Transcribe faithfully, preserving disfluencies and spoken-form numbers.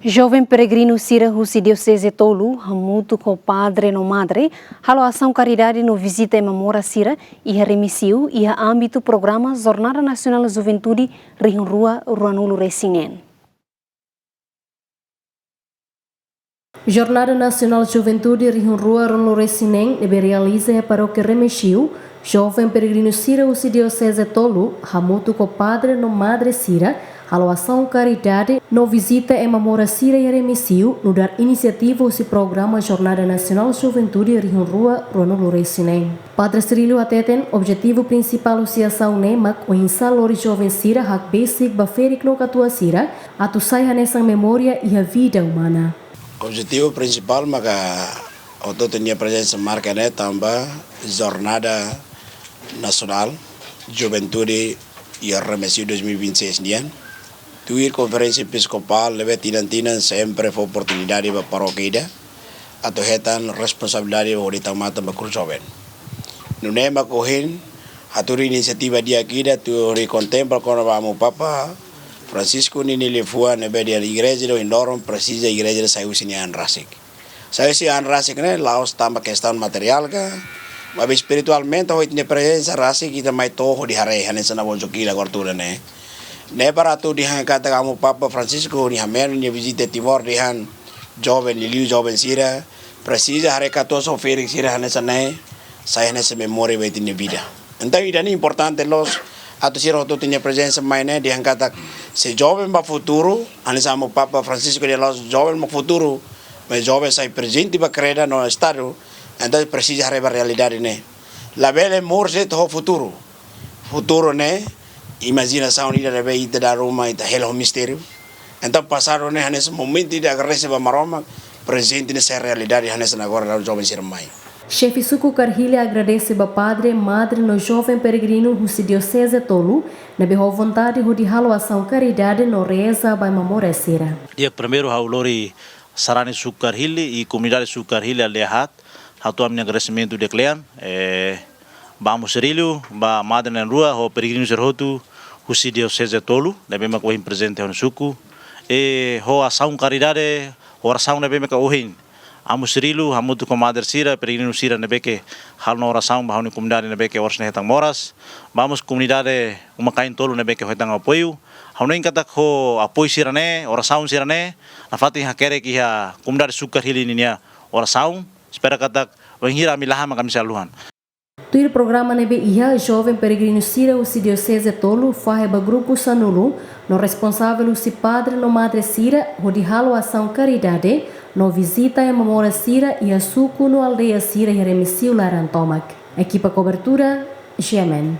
Joven peregrinu sira husi dioseze tolu, hamutuk ho padre no madre, halo asaun karidade no vizita ema moras sira iha Remexio, iha ámbitu programa Jornada Nasionál Juventude rihun rua ruanulu resin neen. Jornada Nasionál Juventude rihun rua ruanulu resin neen ne'ebé realiza iha parókia Remexio, joven peregrinu sira husi dioseze tolu, hamutuk ho padre no madre sira, halo asaun karidade no vizita ema moras sira iha Remexio, nu'udar inisiativa husi programa Jornada Nasionál Juventude rihun rua ruanulu resin neen. Padre Cirilo hateten, objetivu prinsipál husi asaun ne'e mak oinsá lori joven sira hakbesik ba ferik no katuas sira, atu sai hanesan memória iha vida umana. Objetivu prinsipál maka hotu-hotu nia prezensa marka ne'e tanba Jornada Nasionál Juventude iha Remexio dois mil e vinte e seis nian. Tuir Konferénsia Episkopál ne'ebé tinan-tinan sempre fó oportunidade ba parókia ida atu hetan responsabilidade hodi tau matan ba grupu joven. Nune'e mak ohin hatudu inisiativa di'ak ida atu hodi kontempla kona-ba Amu Papa Francisco ninia liafuan ne'ebé dehan igreja do indorong presiza igreja sai husi nia an rasik. Sai husi an rasik ne'e la'ós tanba kestaun materiál ka, maibé espiritualmente ho ita-nia prezensa rasik ita mai to'o hodi haree hanesan Avó Joaquim agora tuda ne'e. Ne'e para atu dehan katak Amu Papa Francisco nia hameno nia vizita Timor dehan joven liuliu joven sira presiza haree katuas ho ferik sira hanesan ne'e, sai hanesan memória ba ita-nia vida. Entaun ida-ne'e importante loos atu sira hotu-hotu nia prezensa mai ne'e dehan katak se joven ba futuru, hanesan Amu Papa Francisco dehan la'ós joven ba futuru, maibé joven sai prezente ba kreda no estadu, entaun presiza haree ba realidade ne'e. Labele moris de'it ho futuru. Futuru ne'e imajinasaun ida ne'ebé ita dala ruma ita hela ho mistériu. Entaun pasadu ne'e hanesan momentu ida agradese ba Maromak, prezente ne'e sai realidade hanesan agora joven sira mai. Xefe suku Karhili agradese ba padre, madre no joven peregrinu husi dioseze tolu ne'ebé ho vontade hodi halo asaun karidade no reza ba ema moras sira. Di'ak, primeiru ha'u lori sarani suku Karhili i komunidade suku Karhili aldeia haat, hato'o ami-nia agradesimentu di'ak kle'an, eh, ba Amu Cirilo, ba madre na'in-rua, ho peregrinu sira hotu husi dioseze tolu ne'ebé mak ohin prezente iha ha'u-nia suku, eh, ho asaun karidade, ho orasaun ne'ebé mak ohin Amu Cirilo hamutuk ho madre sira, peregrinu sira ne'ebé ke halo ona orasaun ba ha'u-nia komunidade ne'ebé ke oras ne'e hetan moras, ba mós komunidade uma-kain tolu ne'ebé ke hetan apoiu. Ha'u hanoin katak ho apoiu sira-ne'e, orasaun sira-ne'e, nafatin hakerek iha komunidade suku Karhili ninia orasaun, espera katak wainhira ami la han mak ami sei haluha. Tuir programa ne'ebé iha, joven peregrinu sira husi dioseze tolu fahe ba grupu sanulu no responsavel husi padre no madre sira hodi halo asaun karidade no vizita ema moras sira iha suku no aldeia sira iha Remexio laran tomak. Ekipa kobertura, G M N.